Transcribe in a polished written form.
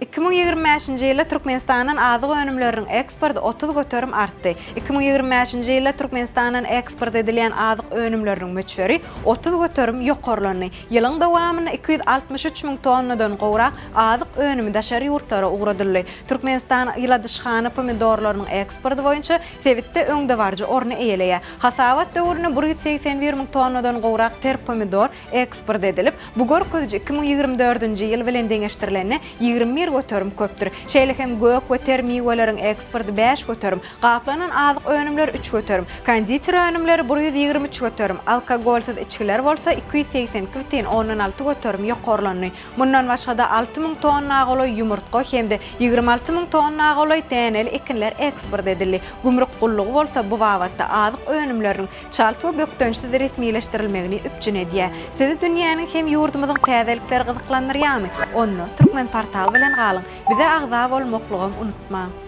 2025-nji ýylda Türkmenistandan azyk önümleriniň eksporty 30% artdy. 2025-nji ýylda Türkmenistandan eksport edilýän azyk önümleriniň möçberi 30% ýokarlandy. Ýylyň dowamynda 263 müň tonnadan gowrak azyk önümi daşary ýurtlara ugradyldy. Türkmenistan ýyladyşhana pomidorlarynyň eksporty boýunça sebitde öňdebaryjy orny eýeleýär. Hasabat döwründe 181 müň tonnadan gowrak ter pomidor eksport edilip, bu görkeziji 2024-nji ýyl bilen deňeşdirilende 21% köpdür. Şeýle hem gök we ter miweleriň eksporty 5%, gaplanan azyk önümleri 3%, konditer önümleri 123%, alkogolsyz içgiler bolsa 282,6% ýokarlandy. Mundan başga-da 6000 tonna golaý ýumurtga hem-de 26 müň tonna golaý däneli ekinler eksport edildi. Gümrük gullugy bolsa bu babatda azyk önümleriniň çalt we bökdençsiz resmileşdirilmegini üpjün edýär. Sizi dünýäniň hem ýurdumyzyň täzelikleri gyzyklandyrýarmy? Onda Turkmenportal bilen galyň! Bize agza bolmaklygam unutmaň!